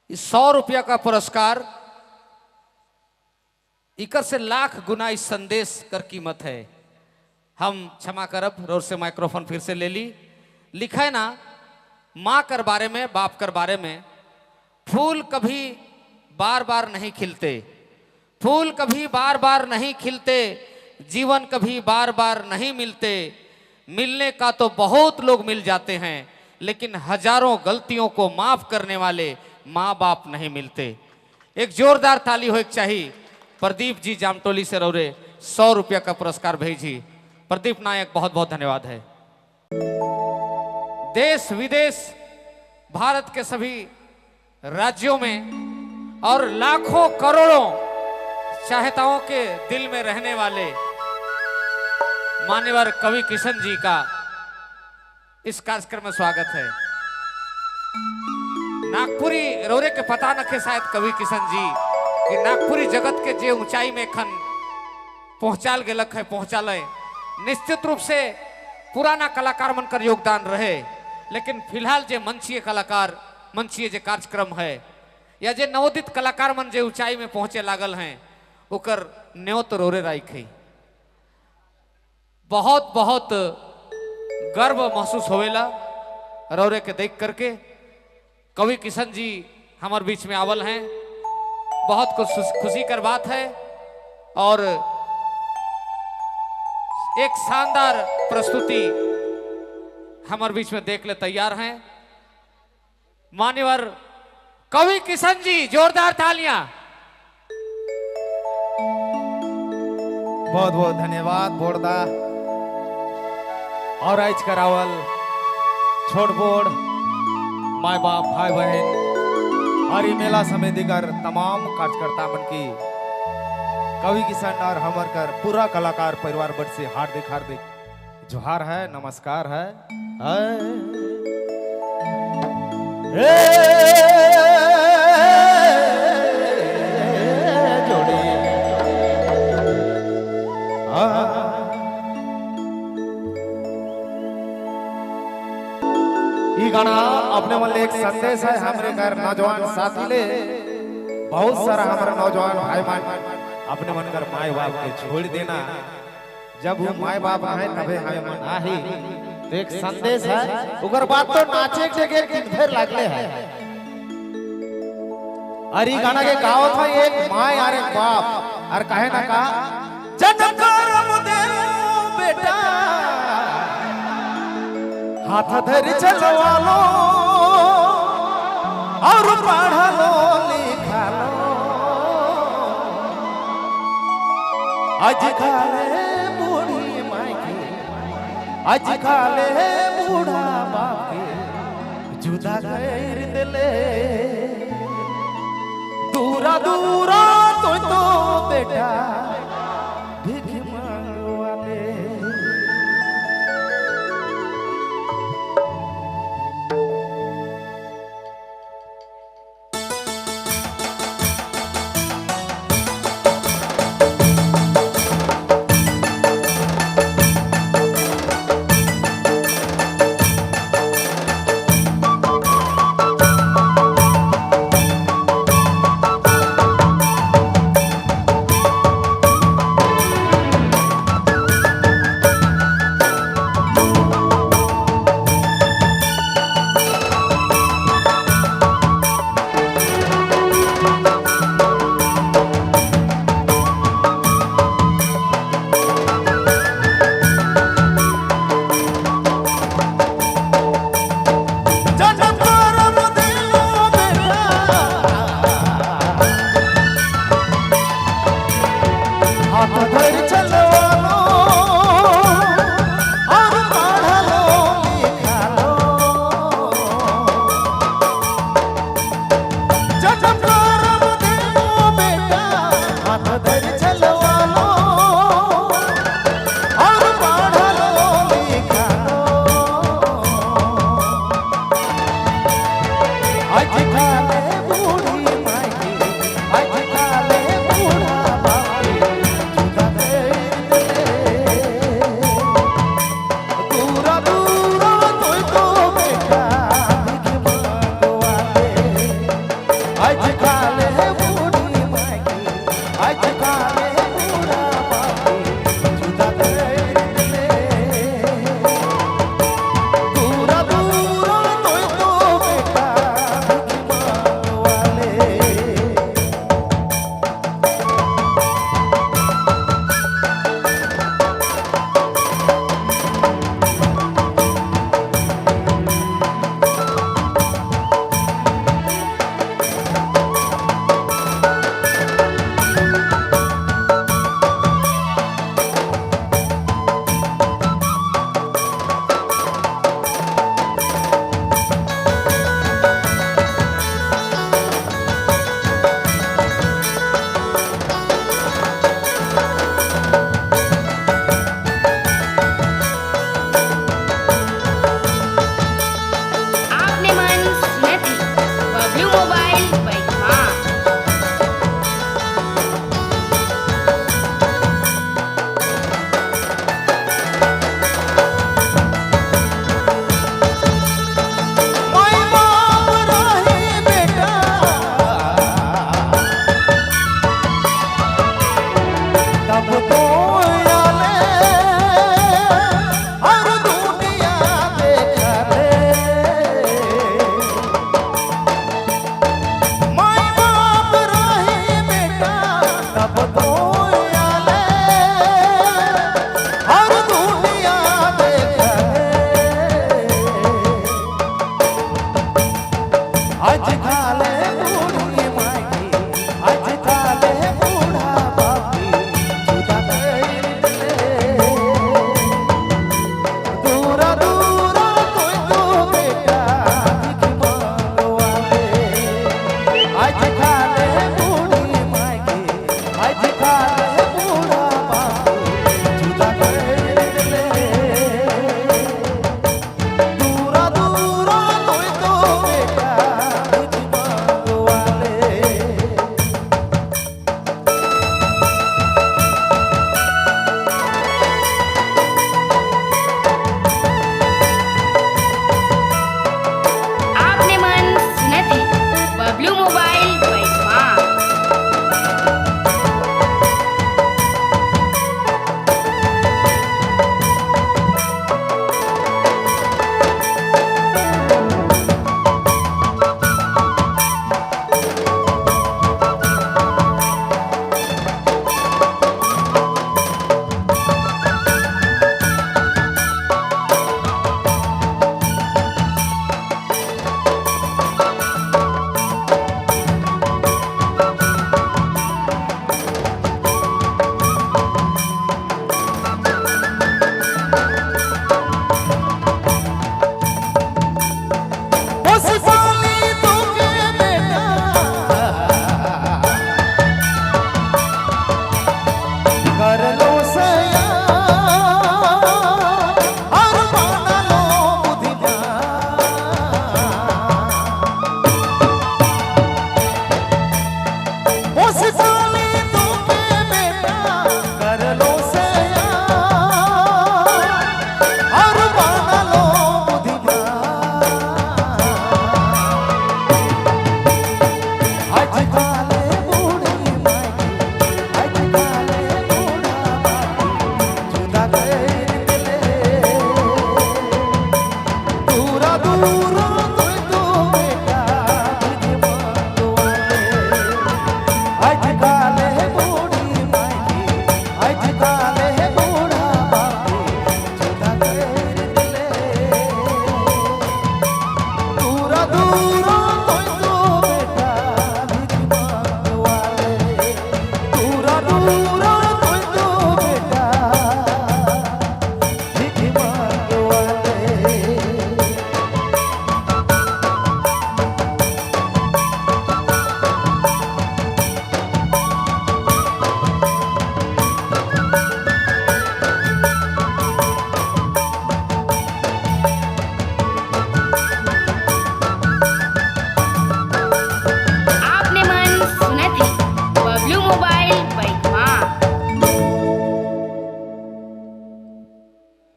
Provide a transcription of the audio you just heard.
100 रुपया का पुरस्कार इकर से लाख गुना इस संदेश कर कीमत है। हम क्षमा करब, रोड से माइक्रोफोन फिर से ले ली। लिखा है ना माँ कर बारे में, बाप कर बारे में, फूल कभी बार बार नहीं खिलते, फूल कभी बार बार नहीं खिलते, जीवन कभी बार बार नहीं मिलते, मिलने का तो बहुत लोग मिल जाते हैं, लेकिन हजारों गलतियों को माफ करने वाले माँ बाप नहीं मिलते। एक जोरदार ताली हो एक चाहिए। प्रदीप जी जामटोली से रौरे 100 रुपया का पुरस्कार भेजी। प्रदीप नायक बहुत बहुत धन्यवाद है। देश विदेश भारत के सभी राज्यों में और लाखों करोड़ों चाहताओं के दिल में रहने वाले मान्यवर कवि किशन जी का इस कार्यक्रम में स्वागत है। नागपुरी रौरे के पता नखे शायद कवि किशन जी कि नागपुरी जगत के जे ऊंचाई में खन पहुंचाल गेलक है, पहुंचाल है। निश्चित रूप से पुराना कलाकार मन कर योगदान रहे, लेकिन फिलहाल जे मंचीय कलाकार, मंचीय जे कार्यक्रम है या जे नवोदित कलाकार मन जे ऊंचाई में पहुंचे लागल हैं, ओकर न्योत रोरे राइख है। बहुत बहुत गर्व महसूस होवेला रौरे के देख करके। कवि किशन जी हमारे बीच में आवल हैं, बहुत कुछ खुशी कर बात है और एक शानदार प्रस्तुति हमारे बीच में देख ले तैयार हैं मान्यवर कवि किशन जी। जोरदार तालियां। बहुत बहुत धन्यवाद बोर्दा और आज करावल छोट बोर्ड my बाप भाई बहन और ई मेला समिति कर तमाम कार्यकर्ता मन की कवि किशन और हमर कर पूरा कलाकार परिवार बड़ से हार्दिक हार्दिक जोहार है, नमस्कार है। जोड़ी ई गाना अपने मन एक संदेश है हमारे घर नौजवान साथी ले। बहुत सारा हमारे नौजवान भाई बहन अपने मन कर माए बाप के छोड़ देना, जब वो माए बाप आए तबे हमें मन आही। तो एक संदेश है, उगर बात तो नाचे के दिन भर लागले है। अरे गाना के गावत है एक माए और एक बाप, और कहे ना का जन्म करम दे बेटा हाथ धर चलवा लो और पढ़ा लो लिखा लो, आज खाले बूढ़ी माई के, आज खाले बूढ़ा बाप के जुदा कर दिले, दूरा दूरा तो बेटा भीख मांगवाले। तू।